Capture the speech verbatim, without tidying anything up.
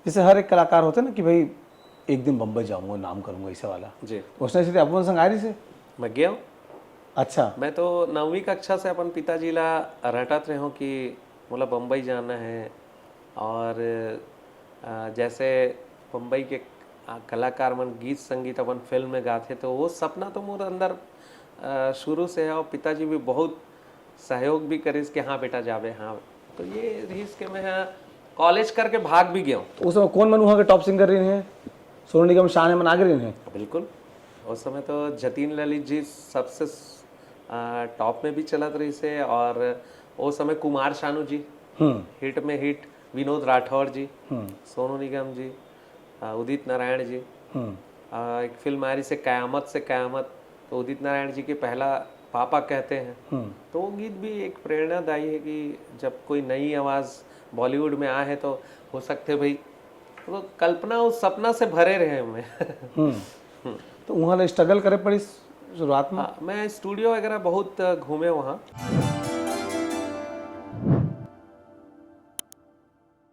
जैसे हर एक कलाकार होथे ना कि भाई एक दिन बम्बई जाऊंगा, नाम करूंगा, ऐसे वाला। जी। उसने सीधे अपन संग आए रहिसे। मैं गया हूँ। अच्छा। मैं तो नौवीं कक्षा से अपन पिताजी ला रटत रहे हूँ कि मोला बम्बई जाना है। और अ, जैसे बम्बई के अ, कलाकार मन गीत संगीत अपन फिल्म में गाथे, तो वो सपना तो मोर अंदर अ, शुरू से है। और पिताजी भी बहुत सहयोग भी करिस कि हाँ बेटा जाबे। हाँ, तो ये रहिस के मैं कॉलेज करके भाग भी गया हूँ। तो उस समय कौन मन वहाँ के टॉप सिंगर रहिन हे? सोनू निगम, शान मन आगे रहिन हे। बिल्कुल। उस समय तो जतीन ललित जी सबसे टॉप में भी चलत रहिसे। और उस समय कुमार शानू जी, हम्म। हिट में हिट, विनोद राठौर जी, हम्म। सोनू निगम जी, अ, उदित नारायण जी। हम्म। अ, एक फिल्म आ रहिसे कयामत से कयामत, तो उदित नारायण जी के पहला पापा कहते हैं। हम्म। तो वो गीत भी एक प्रेरणादायी है कि जब कोई नई आवाज़ बॉलीवुड में आए है तो हो सकते भाई, तो कल्पना उस सपना से भरे रहे हमें। हम्म। तो वहाँ ले स्ट्रगल करे पड़ी शुरुआत में। हाँ, मैं स्टूडियो वगैरह बहुत घूमे वहाँ।